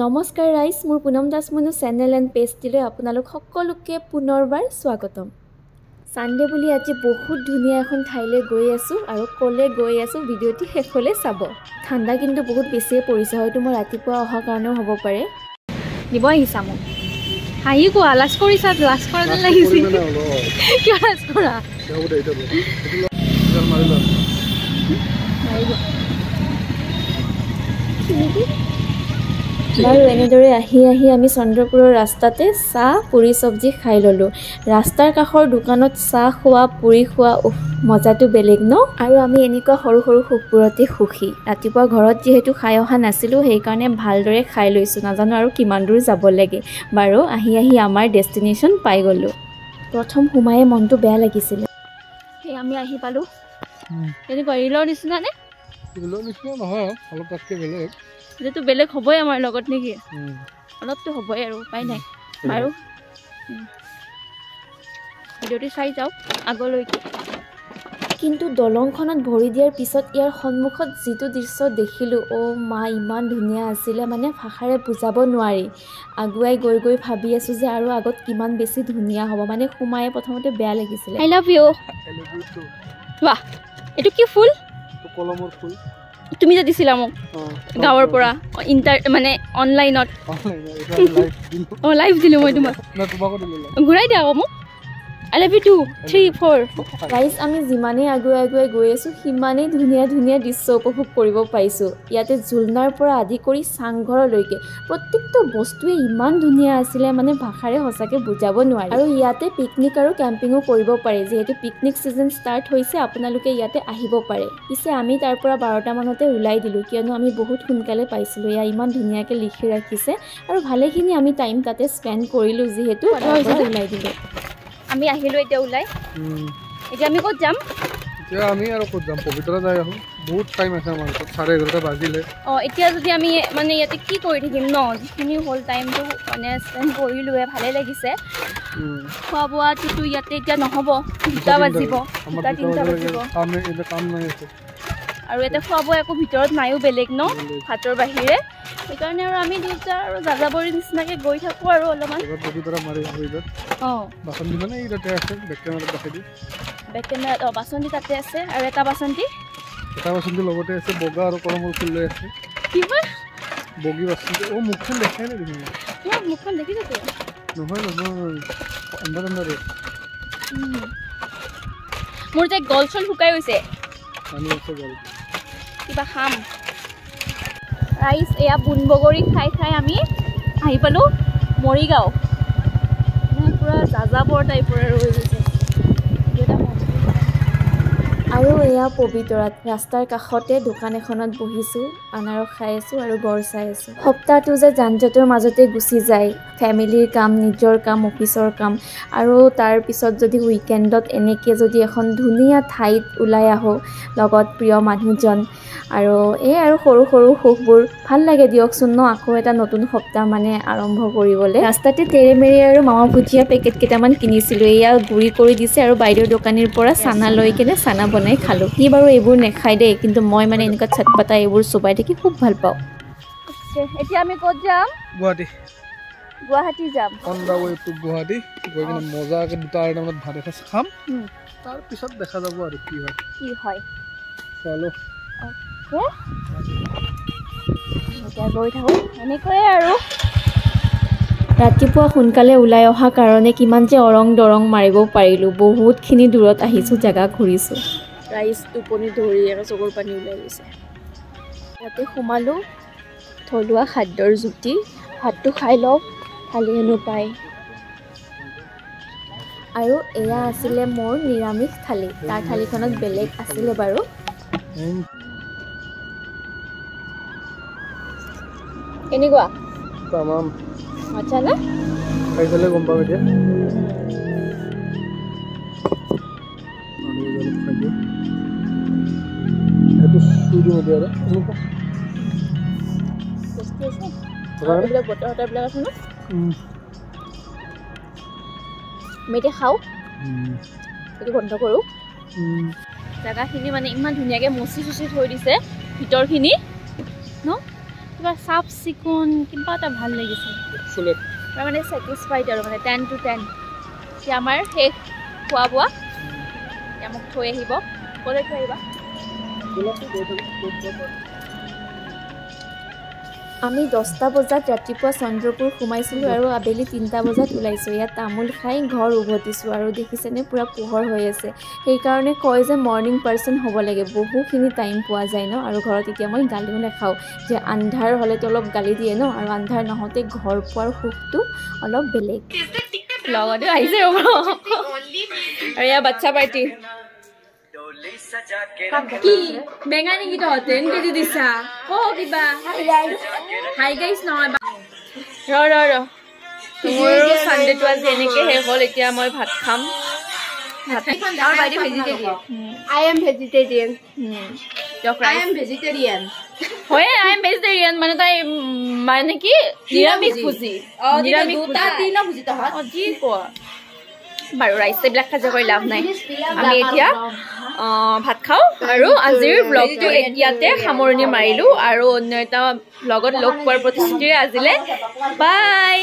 নমস্কাৰ ৰাইজ, মোৰ পুনম দাস মনু চেনেল এণ্ড পেজটিলৈ আপোনালোক সকলোকে পুনৰবাৰ স্বাগতম। ছানডে বুলি আজি বহুত ধুনীয়া এখন ঠাইলৈ গৈ আছোঁ আৰু ক'লৈ গৈ আছোঁ ভিডিঅ'টি শেষলৈ চাব। ঠাণ্ডা কিন্তু বহুত বেছিয়ে পৰিছে, হয়তো মই ৰাতিপুৱা অহাৰ কাৰণেও হ'ব পাৰে। দিব আহিছা মোক হাঁহি কোৱা, লাজ কৰিছা, লাজ কৰা যেন লাগিছে। কিয় লাজ কৰা? বাৰু এনেদৰে আহি আহি আমি চন্দ্ৰপুৰৰ ৰাস্তাতে চাহ পুৰি চব্জি খাই ল'লোঁ। ৰাস্তাৰ কাষৰ দোকানত চাহ খোৱা, পুৰি খোৱা, উফ মজাটো বেলেগ ন। আৰু আমি এনেকুৱা সৰু সৰু সুখবোৰতে সুখী। ৰাতিপুৱা ঘৰত যিহেতু খাই অহা নাছিলোঁ, সেইকাৰণে ভালদৰে খাই লৈছোঁ। নাজানো আৰু কিমান দূৰ যাব লাগে। বাৰু আহি আহি আমাৰ ডেষ্টিনেশ্যন পাই গ'লোঁ। প্ৰথম সোমায়ে মনটো বেয়া লাগিছিলে। সেই আমি আহি পালোঁ। কেনেকুৱা ৰিলৰ নিচিনা নে? ৰিলৰ নিচিনা নহয়, অলপ তাতকৈ বেলেগ। যিহেতু বেলেগ হ'বই আমাৰ লগত নেকি, অলপতো হ'বই আৰু উপায় নাই। বাৰু ভিডিঅ'টো চাই যাওক আগলৈকে। কিন্তু দলংখনত ভৰি দিয়াৰ পিছত ইয়াৰ সন্মুখত যিটো দৃশ্য দেখিলোঁ, অ' মা ইমান ধুনীয়া আছিলে, মানে ভাষাৰে বুজাব নোৱাৰি। আগুৱাই গৈ গৈ ভাবি আছোঁ যে আৰু আগত কিমান বেছি ধুনীয়া হ'ব। মানে সোমায়ে প্ৰথমতে বেয়া লাগিছিলে। I love you. বাহ, এইটো কি ফুল? কলমৰ ফুল। তুমি যে দিছিলা মোক গাঁৱৰ পৰা, ইণ্টাৰ মানে অনলাইনত। অঁ, লাইভ দিলোঁ মই তোমাক। ঘূৰাই দিয়া আকৌ মোক। I love you 2 3 4। ৰাইজ, আমি যিমানেই আগুৱাই আগুৱাই গৈ আছোঁ সিমানেই ধুনীয়া ধুনীয়া দৃশ্য উপভোগ কৰিব পাৰিছোঁ। ইয়াতে জোলনাৰ পৰা আদি কৰি চাংঘৰলৈকে প্ৰত্যেকটো বস্তুৱে ইমান ধুনীয়া আছিলে, মানে ভাষাৰে সঁচাকৈ বুজাব নোৱাৰি। আৰু ইয়াতে পিকনিক আৰু কেম্পিঙো কৰিব পাৰে। যিহেতু পিকনিক ছিজন ষ্টাৰ্ট হৈছে, আপোনালোকে ইয়াতে আহিব পাৰে। পিছে আমি তাৰ পৰা 12টামানতে ওলাই দিলোঁ, কিয়নো আমি বহুত সোনকালে পাইছিলোঁ। এয়া ইমান ধুনীয়াকৈ লিখি ৰাখিছে আৰু ভালেখিনি আমি টাইম তাতে স্পেণ্ড কৰিলোঁ, যিহেতু ওলাই দিলোঁ। আমি আহিলোঁ এতিয়া ওলাই। এতিয়া আমি ক'ত যাম? এতিয়া আমি আৰু ক'ত যাম, পবিতৰা যাই আহোঁ। বহুত টাইম আছে আমাৰ হাতত, 11:30 বাজিলে। অঁ, এতিয়া যদি আমি মানে ইয়াতে কি কৰি থাকিম ন, যিখিনি হ'ল টাইমটো মানে স্পেণ্ড কৰিলোৱে, ভালেই লাগিছে। খোৱা বোৱাটোতো ইয়াতে এতিয়া নহ'ব, 2টা বাজিব, 2টা 3টা বাজিব। আৰু ইয়াতে খোৱা বোৱা একো ভিতৰত নাইও বেলেগ ন, ভাতৰ বাহিৰে। সেইকাৰণে আৰু আমি দুটা আৰু যাযাবৰীৰ নিচিনাকৈ গৈ থাকোঁ আৰু অলপমান। অঁ, বেক কেমেৰাত। অঁ, বাচন্তি তাতে আছে। আৰু এটা বাচন্তি, এটা বাচন্তি লগতে আছে, বগা আৰু কলমৰ ফুল লৈ আছে। কি হয় বগী বাচন্তি? অ, মুখখন দেখাই নাই দেখোন। মই মুখখন দেখিছোঁ তো। নহয় নহয়, আন্ধাৰ আন্ধাৰে। মোৰ যে গল চল শুকাই গৈছে। পানী আছে গল। কিবা খাম ৰাইজ। এয়া বোন বগৰী খাই খাই আমি আহি পালোঁ মৰিগাঁও। মানে পূৰা যাযাবৰ টাইপৰ আৰু হৈ গৈছে। আৰু এয়া পবিতৰাত ৰাস্তাৰ কাষতে দোকান এখনত বহিছোঁ, আনাৰস খাই আছোঁ আৰু গড় চাই আছোঁ। সপ্তাহটো যে যান জঁটৰ মাজতে গুচি যায়, ফেমিলিৰ কাম, নিজৰ কাম, অফিচৰ কাম, আৰু তাৰপিছত যদি উইকেণ্ডত এনেকৈ যদি এখন ধুনীয়া ঠাইত ওলাই আহোঁ লগত প্ৰিয় মানুহজন, আৰু এই আৰু সৰু সৰু সুখবোৰ ভাল লাগে দিয়কচোন ন। আকৌ এটা নতুন সপ্তাহ মানে আৰম্ভ কৰিবলৈ। ৰাস্তাতে তেৰেমেৰে আৰু মামা ভুজিয়া পেকেট কেইটামান কিনিছিলোঁ, এয়া গুড়ি কৰি দিছে। আৰু বাইদেউৰ দোকানীৰ পৰা চানা লৈ কেনে চানা বনাই খালোঁ। সি বাৰু এইবোৰ নাখায় দেই, কিন্তু মই মানে এনেকুৱা চটপটা এইবোৰ চোবাই থাকি খুব ভাল পাওঁ। এতিয়া আমি ক'ত যাম? গুৱাহাটী। গুৱাহাটী যাম। On the way to Guwahati. গৈ কিনে মজাকৈ 2টা 2.5 মানত ভাত এসাঁজ খাম, তাৰপিছত দেখা যাব আৰু কি হয়। কি হয়, চলো। এতিয়া গৈ থাকোঁ এনেকৈয়ে আৰু। ৰাতিপুৱা সোনকালে ওলাই অহাৰ কাৰণে কিমান যে অৰং দৰং মাৰিব পাৰিলোঁ। বহুতখিনি দূৰত আহিছোঁ, জেগা ঘূৰিছোঁ। ৰাইজ টোপনি ধৰি আৰু চকুৰ পানী ওলাই গৈছে। ইয়াতে সোমালোঁ, থলুৱা খাদ্যৰ জুতি। ভাতটো খাই লওঁ, থালি হেনো পায়। আৰু এয়া আছিলে মোৰ নিৰামিষ থালি। তাৰ থালিখনত বেলেগ আছিলে বাৰু। কেনেকুৱা? তামাম। আচ্ছা না, খাই চালে গম পাম এতিয়া। এইটো চুই দিওঁ এতিয়া আৰু এনেকুৱা। এইবিলাক বতৰ সতৰবিলাক আছে ন। আমি এতিয়া খাওঁ, এইটো বন্ধ কৰোঁ। জেগাখিনি মানে ইমান ধুনীয়াকৈ মচি চুচি থৈ দিছে ভিতৰখিনি ন, কিবা চাফ চিকুণ, কিবা এটা ভাল লাগিছে, মানে ছেটিছফাইড আৰু মানে 10 to 10। এতিয়া আমাৰ শেষ খোৱা বোৱা, এতিয়া মোক থৈ আহিব। ক'লৈ থৈ আহিবা? আমি 10টা বজাত ৰাতিপুৱা চন্দ্ৰপুৰ সোমাইছিলোঁ আৰু আবেলি 3টা বজাত ওলাইছোঁ। ইয়াত তামোল খাই ঘৰ উভতিছোঁ আৰু দেখিছেনে পূৰা পোহৰ হৈ আছে। সেইকাৰণে কয় যে মৰ্ণিং পাৰ্চন হ'ব লাগে, বহুখিনি টাইম পোৱা যায় ন। আৰু ঘৰত এতিয়া মই গালিও নাখাওঁ, যে আন্ধাৰ হ'লেতো অলপ গালি দিয়ে ন, আৰু আন্ধাৰ নহওঁতে ঘৰ পোৱাৰ সুখটো অলপ বেলেগ। লগতে আহিছে আৰু এয়া বাচ্ছা পাৰ্টি। কি বেঙা নেকি তহঁতে এনেকে দি দিছা? ক কিবা হাই গাইছ নহয়। ৰ ৰ ৰ, মোৰো চানডেটো আজি এনেকে শেষ হ'ল। এতিয়া মই ভাত খাম। হয়, I am vegetarian মানে তাই মানে কি নিৰামিষ ভুজি, নিৰামিষ যি কোৱা বাৰু। ৰাইচ এইবিলাক কাজিয়া কৰি লাভ নাই। আমি এতিয়া ভাত খাওঁ আৰু আজিৰ ব্লগটো ইয়াতে সামৰণি মাৰিলোঁ। আৰু অন্য এটা ব্লগত লগ পোৱাৰ প্ৰতিশ্ৰুতিৰে আজিলৈ বাই।